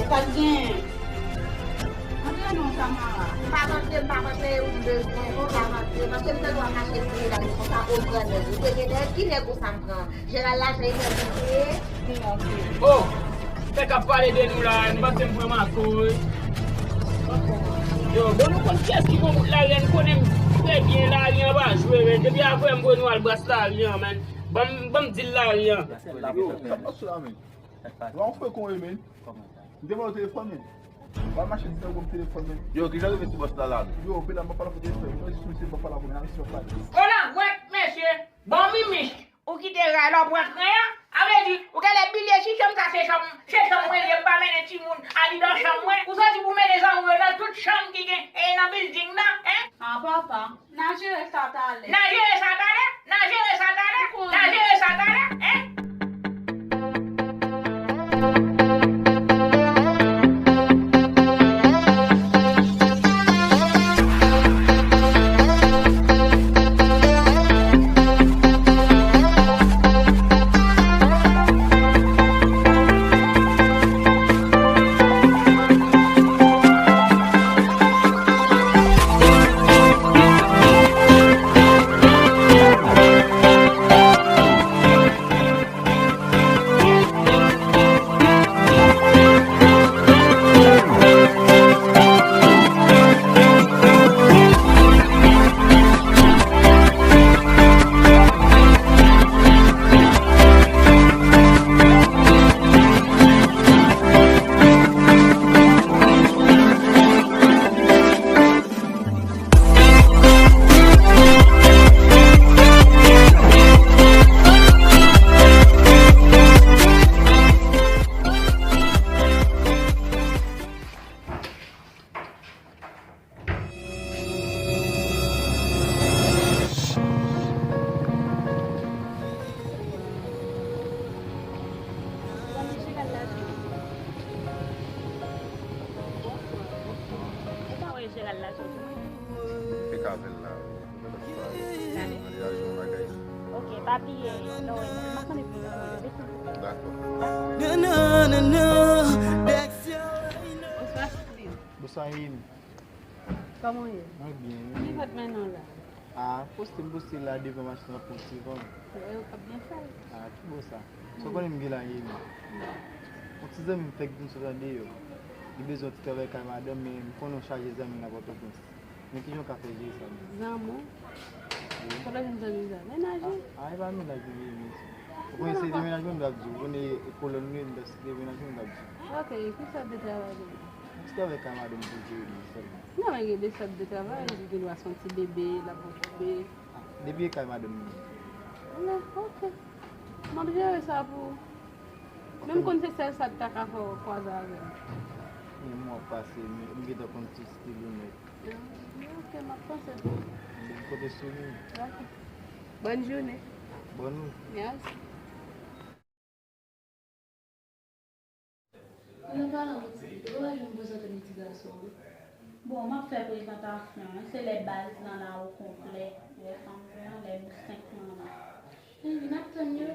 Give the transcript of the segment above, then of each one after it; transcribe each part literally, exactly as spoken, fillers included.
Pa t gen. Antre non, Samara. M p ap antre, m p ap antre, ou bezwen, ou p ap antre. Paske m te dwe mache sou medam konsa, o grandèz. Ou te gen nèg, ki nèg ou sa m pran? Jeral la, se yon nèg ou te ye? Oh! Nèg ap pale de nou la, m panse m pran Marco, wi. Yo, bon, nou konn kiyès ki gon bout lari a, nou konnen m trè byen lari an pa jwe, men. Depi avè m, bro, nou al bras lari an, men. Ban m, ban m di l lari an. Yo, sa k pase la, men? Wa yon fwe kon e, men. M te ba w telefòn, men. Wa mache di sa w telefòn, men. Yo, kijan rive ti bòs la la, men? Yo, pè la, m pa pale pou telefòn. Mwen jis mesye, m pa pale pou men, mesye, pa pale. Konan, wè, mesye, bon mimich. Ou kite ray la, ou pran tren an? A vle di, ou genlè bliye si chanm sa se chanm, se chanm mwen ye, m pa mennen timoun al nan chanm mwen. Ou soti pou mennen zanmi w yo nan tout chanm ki gen, e, nan bilding nan, en? A papa, n a jere sa talè. N a jere sa talè? N a jere sa talè? N a jere sa talè, en? Ou pa wè Jeral la soti mwen? Li fèk avè l la. Gade. Li al jwenn bagay. Ok, pa bliye, lè w wè, m ap mande pou ou, mande pou ou. Dakò. Bonswa, Steven. Bonswa, Yemi. Kòman w ye? Mwen byen, wi. Ki vant men non la? A, poste m poste la devan machin nan pou ti van. Yo, yo k ap byen fè l. A, ki bon sa. Sa w konnen m gen la ye, men. Yon ti zanmi m fèk vin sot andeyò. Li bezwen yon ti travay kay madanm, men m konnen w chaje zanmi nan Pòtoprens. Men kijan w ka fè jere sa menm? Zanmi w? Wi. Kote w jwenn zanmi sa? Menaj ou? A, a, e pa menaj mwen ye, men. Ou konnen se demenajman m t ap di w. Ou konnen e kolòn mwen, m t ap site demenajman m t ap di w. Ok, ki sòt de travay li ye? Yon ti travay kay madanm pou jere li sèlman. Non, men gen de sòt de travay, li gen dwa se yon ti bebe, l ap okipe. A, depi e kay madanm li ye. Bon, ok. M ap jere sa pou ou. Men m konn se sèl sa k ta ka fè w kwaze avè m. Men mwa ap pase, men m gentan konn ti stil ou nèt. Ah, ok, m ap panse pou ou. Bon, m konte sou nou. Ok. Bòn jounen. Bòn ou. Mèsi. An palan, ou pa janm prezante m ti gason an. Bon, m ap fè prezantasyon an. Se lè baz lan la o konplè, lè fanm lan, lè nou senk lan la. Vin, vin ap tann yo.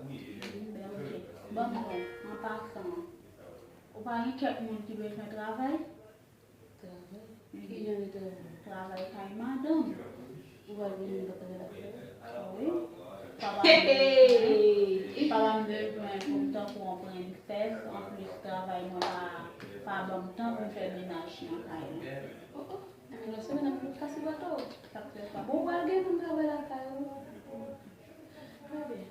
Vin, ben, ok. Ban m pran, an pasan an. Ou pa gen kèk moun ki bezwen travay? Travay? Ki jan de travay? Travay kay madanm. Ou pral vin nan travay la? Wi. Papa m bezwen, papa m bezwen pou m tankou yon prensès. Anplis, travay mwen pa, pa ban m tan pou m fè menaj nan kay la. Oh, oh. Enben, lòt semèn, n ap vin kase bato. Sa k fè sa? Bon, ou pral gen moun travay lakay ou. Trè byen.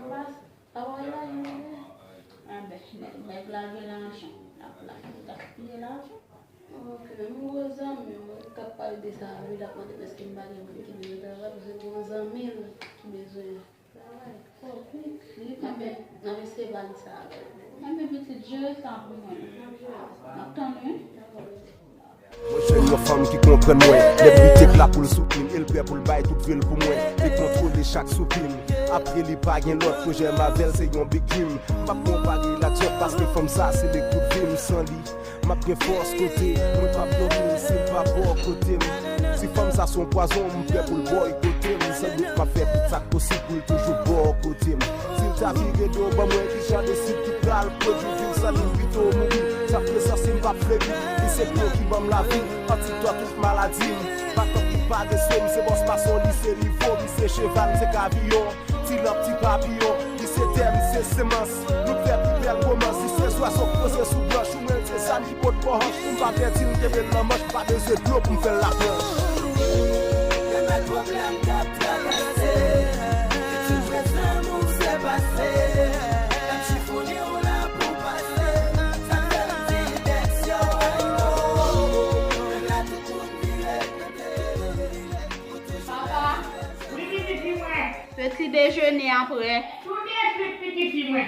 Anba sa. Travay la, yo, yo. Enben, nèg, nèg la gen lajan. L ap, l ap gaspiye lajan. Ok, men m gwo zanmi w k ap pale de sa, wi, l ap mande m èske m pa gen moun ki bezwen travay, paske gwo zanmi l ki bezwen travay. Ok. Enben, n ap eseye pale sa avè l. Enben, pitit, jere sa pou mwen. N ap tann, wi. Mwen jwenn yon fanm ki konprann mwen. Lè m bite pla pou l soutni m, e l prè pou l bay tout vi l pou mwen. Li kontwole chak soupi m. Apre li pa gen lòt pwojè m avè l, se yon big dream. M p ap konpare l ak zòt paske fanm sa se li k tout vi m. San li, m ap gen fòs kote mwen p ap dòmi si l pa bò kote m. Si fanm sa se yon pwazon, m prè pou l bòykote m. San dout m ap fè tout sa k posib pou l toujou bò kote m. Si l ta vire do ban mwen, kijan de sid ki pral pwodui vi m? San li, m pito mouri. Jiska prezan, si m p ap flebi, li se dlo ki ban m lavi. Antidòt tout maladi m. Pa tankou parese, m se bòs mason, li se nivo, li se cheval, m se kaviyon. Ti lanp, ti papiyon, li se tè, li se semans. Nou fè pi bèl romans, li se zwazo k poze sou branch. Ou mwen, se zam ki pot bò hanch. Pou m pa pèdi l, m kenbe l nan manch. Pa bezwen dlo pou m fè l laplanch. Demen pwoblèm k ap travèse, ti prezan lanmou se pase. L ap chifonnen w la pou pase. Sa fè m di dèksyon, I know. Menm lè tout moun vire kote, vire kote. Papa, wi pitit fi mwen. Peti dejene aprè. Tou de swit pitit fi mwen.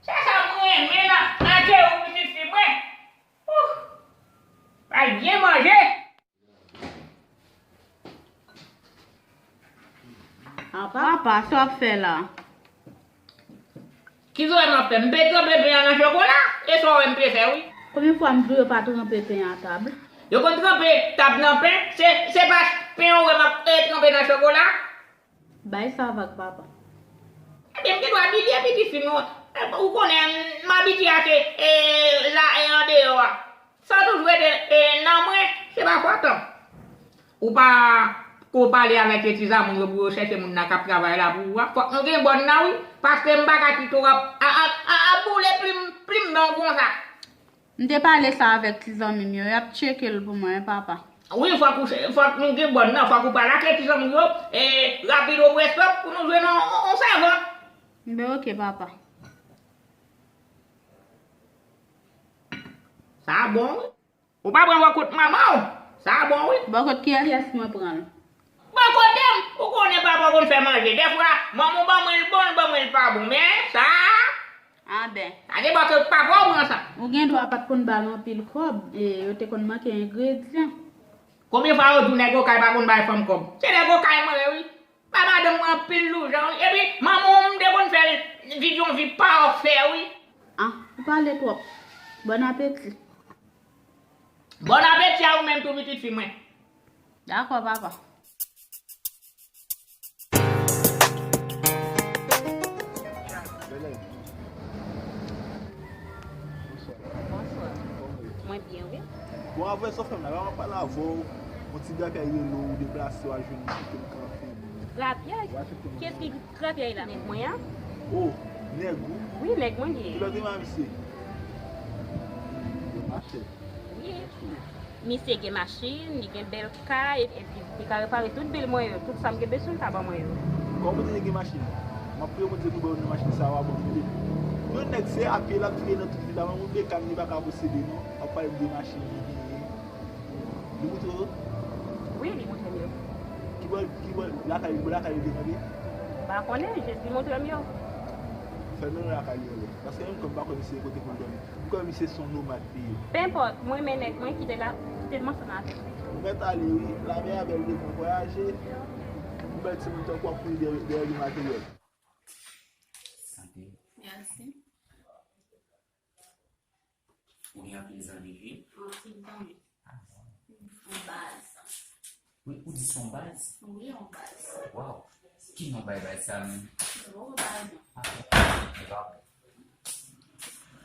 Se sa m renmen nan, nan je w pitit fi mwen. Ouh! Al byen manje. Apa, apa, sa w ap fè la? Ki sa w wè m ap fè? M pe tranpe pen an nan chokola, e sa w wè m pe fè, wi. Konbyen fwa m di w yo pa tranpe pen an tab? Yo konn tranpe tab nan pen, se, se pa pen an w wè m ap, e, tranpe nan chokola? Bay sa vag, papa. Ebyen, m gen dwa abitye pitit fi m, non. Ou konnen, m abitye ak, e, la, e, andeyò a. Sa toujou rete, e, nan mwen, se pa fòt an. Ou pa ko pale avèk, e, ti zanmi w yo pou yo chèche moun nan k ap travay la pou ou a. Fòk nou gen bòn nan, wi, paske m pa ka kite w ap, a, a, a, ap boule plim, plim nan w konsa. M te pale sa avèk ti zanmi m yo, y ap tcheke l pou mwen, wi, papa. Wi, fòk ou, fòk nou gen bòn nan, fòk ou pale ak ti zanmi w yo, e, rapid ou prèske pou nou jwenn yon, yon, yon sèvant. Ben, oke, papa. Sa bon, wi. Ou pa pran bò kot manman w. Sa bon, wi. Bò kot kiyès mwen pran l? Bò kote m, ou konnen papa w konn fè manje. Dèfwa, manman w ban mwen l bon, l ban mwen l pa bon. Men, sa, a ben. Sa gen bò kot papa w pran sa. Ou gen dwa pa t konn ba l anpil kòb, e yo te konn manke engredyan. Konbyen fwa yo di w nèg okay pa konn bay fanm kòb? Se nèg okay mwen ye, wi. Ba madanm mwen anpil lajan, wi. Epi, manman w m te konn fè l viv yon vi pafè, wi. Ah, ou pale twòp. Bon apeti. Bon apeti a ou menm tou, pitit fi mwen. Dakò, papa. Bonswa. Mwen byen, wi. Bon, avè sa w fè m la, la, m ap pale avè w. Yon ti grapyay rele w, ou deplase, w al jwenn li, kite m kanpe. Grapyay? Kiyès ki grapyay la? Nèg mwen an. Oh, nèg ou? Wi, nèg mwen li ye. Kilè w te ma misye? Machè. Wi. Misye gen machin, li gen bèl kay, epi li ka repare tout bil mwen yo. Tout sa m gen bezwen, l ka ban mwen yo. Kòman Bondye gen machin? M ap priye Bondye pou l ba w nan machin sa a, w a bon tande. Yon nèg se a pye l ap vire nan tout vil la, menm yon bekàn li pa ka posede non. W ap pale m de machin li genyen. Li moutre w yo? Wi, li moutre m yo. Ki bò, ki bò lakay, bò lakay li te kanpe? M pa konnen, jis li moutre m yo. Fè m mennen lakay li anlè. Paske menm kòm m pa kwè misye gen kote pou l dòmi. M kwè misye se yon nomad li ye. Penpòt, mwen renmen nèg mwen, kite l, kite m ansanm avè l. Ou mèt ale wi, lamè a bèl devan vwayaje. Yon bèl timoun tankou w ap kouri dèyè, dèyè byen materyèl. Sante. Mèsi. Ou gen anpil zanmi wi. Anpil zanmi. Ah bon. Yon baz. Wi, ou di se yon baz? Wi, yon baz. Waw. Ki non bay baz sa menm? Yo, baz. Ah, se pa bon.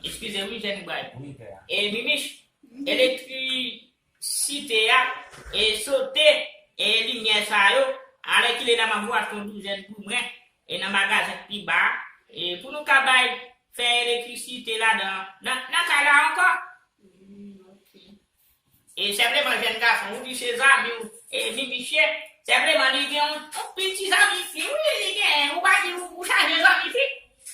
Eskize wi, jèn bray. Wi, pè a. E Mimich, elektrisite a, e sote, e limyè sa yo, alèkile la m ap voye achte yon douzèn pou mwen, e nan magazen k pi ba a, e pou nou ka bay, fè elektrisite ladan, nan, nan kay la ankò. Hmm, ok. E senpleman, jèn gason, ou di se zanmi w, e Mimich ye, senpleman, li gen yon, yon pil ti zanmi fi, wi, li gen, ou pa di ou, ou chaje zanmi fi.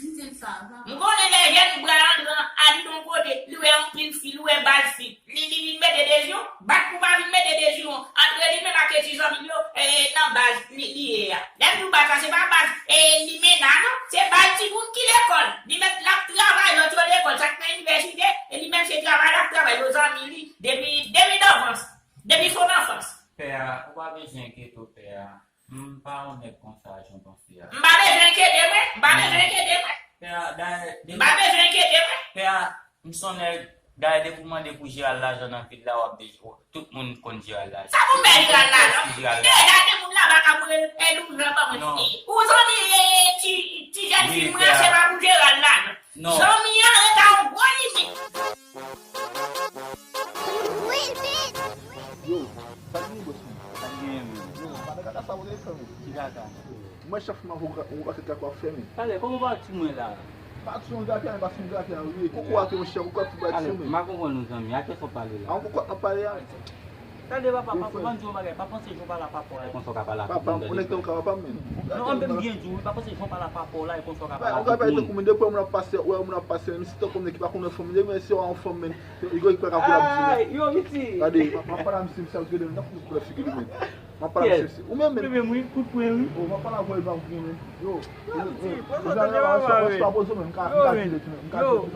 M di l sa, sa. M konnen lè jèn bray antre a, li de yon kote, li wè yon pil fi, li wè baz fi, li, li, li mete de zye w, bat pou pa vin mete de zye w, antre li menm ak ti zanmi l yo, e, e, nan baz li, li ye a. Lè m di w baz la, se pa baz, e, limena non, se baz timoun ki lekòl. Li menm l ap travay, lòt yo lekòl, sa k nan inivèsite, e li menm se travay l ap travay, yo zanmi li. Depi, depi danfans. Depi son anfans. Pè a, ou pa bezwen enkyete w, pè a. M pa yon nèg konsa, jan w panse a. M pa bezwen enkyete mwen, m pa bezwen enkyete mwen. Pè a, dayè, m pa bezwen enkyete mwen. Pè a, m se yon nèg, dayè, depi w mande pou Jeral lajan nan vil la, w ap bezwen, tout moun konn Jeral lajan. Sa pou m bay Jeral lajan? M deja gen moun laba k ap rele, e, Loujan ban mwen. Non. Ou zanmi, e, ti, ti jèn fi mwen, se pa pou Jeral lajan. Non. Zanmi an ret a wè li vit. Yo, sa k gen, bòs mwen? Sa k genyen menm? Yo, pa nan kaka sa, ou te fè, men. Ki kaka? Mwen, chak fwa m ap wè yon pakèt kaka w ap fè, men. Talè, kòman w pa tchou mwen la? Pa tchou yon grapya, men pa tchou yon grapya, wi. Koko a te, monchè, koko a tou bay tchou, men. M pa konprann ou, zanmi. A kiyès w ap pale la? A yon koko a t ap pale a. Tande papa, papa, ban m di yon bagay, pa panse jan w pale a papa w la e konsa w ka pale a tout moun. Papa, ou nèg tan ou ka papa m, men. Non, anben m byen di w, wi, pa panse jan w pale a papa w la e konsa w ka pale a tout moun. Ou ka pale tankou moun, depi yon moun ap pase, wè yon moun ap pase, men si tankou yon nèg ki pa konn yon fanm, li menm si w a yon fanm, men, li gon ki pa ka koulab di, men. Ay, yo, Viti. Gade, m ap pale a misye, misye ap gade m nan koulè figi li, men. M ap pale a misye, ou menm, men. Li menm, wi, kout pwen, wi. Oh, m ap pale avè w, li pa kout pwen, men. Yo, yo, yo, yo, yo, yo, yo, yo, yo,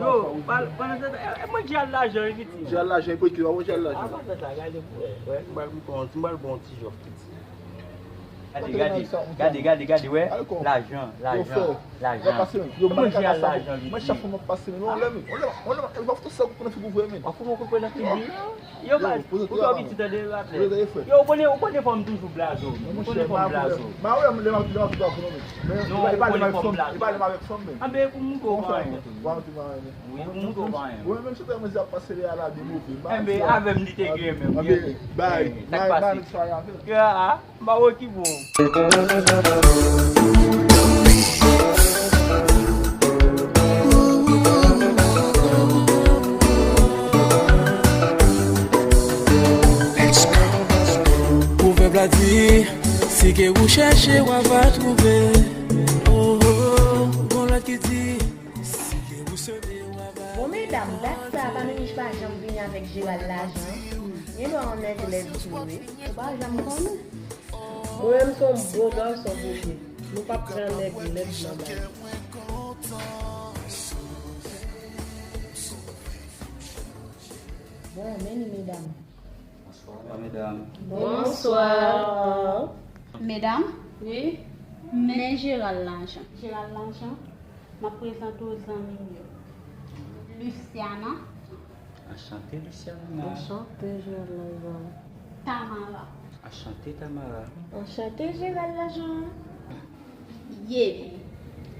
yo, yo, pandan se tan, e, e, mwen Djal lajan, wi, Viti. Djal lajan, e pou ki w ap Djal lajan? A, pa fè sa, gade pou wè. Wè, m pral pran, m pral pran yon ti jòf piti. Gade, gade, gade, gade, gade, wè. Lajan, lajan, lajan. Mwen Djal lajan, Viti. Mwen chak fwa m ap pase, men, yon lè, men, yon lè, yon lè, w ap fè sa, w ap pran figi w vre, men. W ap fè yon kout pwen nan figi? Yo, baz, ou twò piti tande, rapè. Yo, ou konnen, ou konnen fò m toujou blaze w. Ou konnen fò m blaze w. Non, ou konnen fò m blaze w. Anben, pou m montre w pa renmen. Wi, pou m montre w pa renmen. Enben, avè m li te gen menm. Bay, sa k pase? Yo, a. M pa wè ki bon. Pwovèb la di, si ke ou chèche, w a va twouve. Oh, oh, gon lòt ki di, si ke ou seme, w a va. Bon, medam, dat sa a, pa Memiche pa janm vini avèk Jeral lajan. Gen dwa yon nèg lèd tou, wi. Ou pa janm konnen. Mwen menm se yon bon gason pou li. Nou p ap pran nèg lèd nan bal. Bon, men li, medam. Bonswa, medam. Bonswa. Medam? Wi? Men Jeral lajan. Jeral lajan? M ap prezante w zanmi m yo. Luciana. Anchante, Luciana. Anchante, Jeral lajan. Tamara. Anchante, Tamara. Anchante, Jeral lajan. Yemi.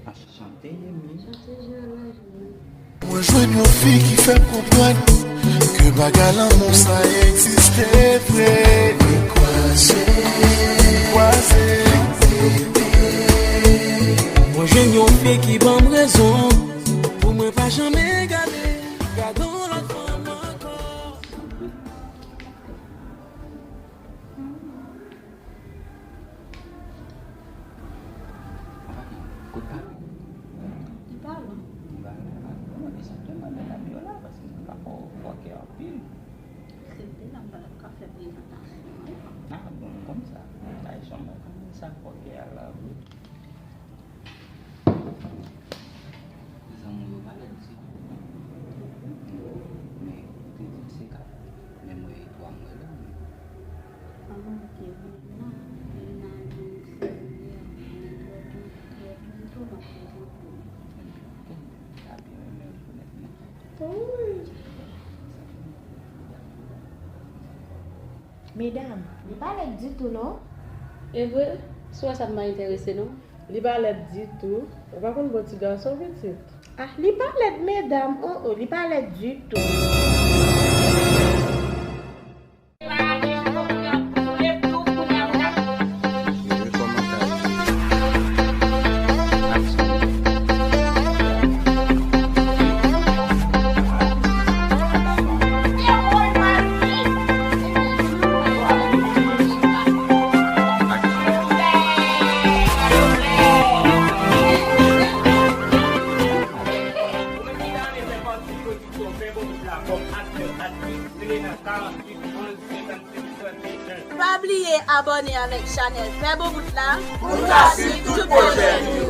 Anchante, Yemi. Anchante, Jeral lajan. Mwen jwenn yon fi ki fè m konprann ke bagay lanmou sa egziste vre. Li kwaze, kwaze. Mwen jwenn yon fi ki ban m rezon pou mwen pa janm gade, gade yon lòt fanm ankò. Kot papi? Li pa lwen. Li pa lwen. Bon, mwen te santi mwen menm yo la, paske mwen pa fò fòkè anpil. Se te la m pa t ap ka fè prezantasyon an. A, bon, kòmsa. Sa e chanm mwen, kòman sa fòkè a la, wi. Zanmi w yo pa lèd ditou. Men, ou te di m se kat. Men mwen e twa mwen la, men. An, ok, wi, m nan, m nan di w se mwen, mwen twò tou, twò tou, m twò m ap prezante w. Sa byen renmen rekonèt mwen. Wi. Medam, li pa lèd ditou, non. E vre? Si w wè sa, m pa enterese, non. Li pa lèd ditou. Ou pa konn bon ti gason, pitit? Ah, li pa lèd, medam. Oh, oh, li pa lèd ditou. Ou menm ki ta renmen fè pati pwodiksyon Fè Bon Bout la kòm aktè, aktris, rele nan karanntuit onz senkannsenk trannteyen. Pa bliye abòne avèk chanèl Fè Bon Bout la pou w ka swiv tout pwojè nou yo.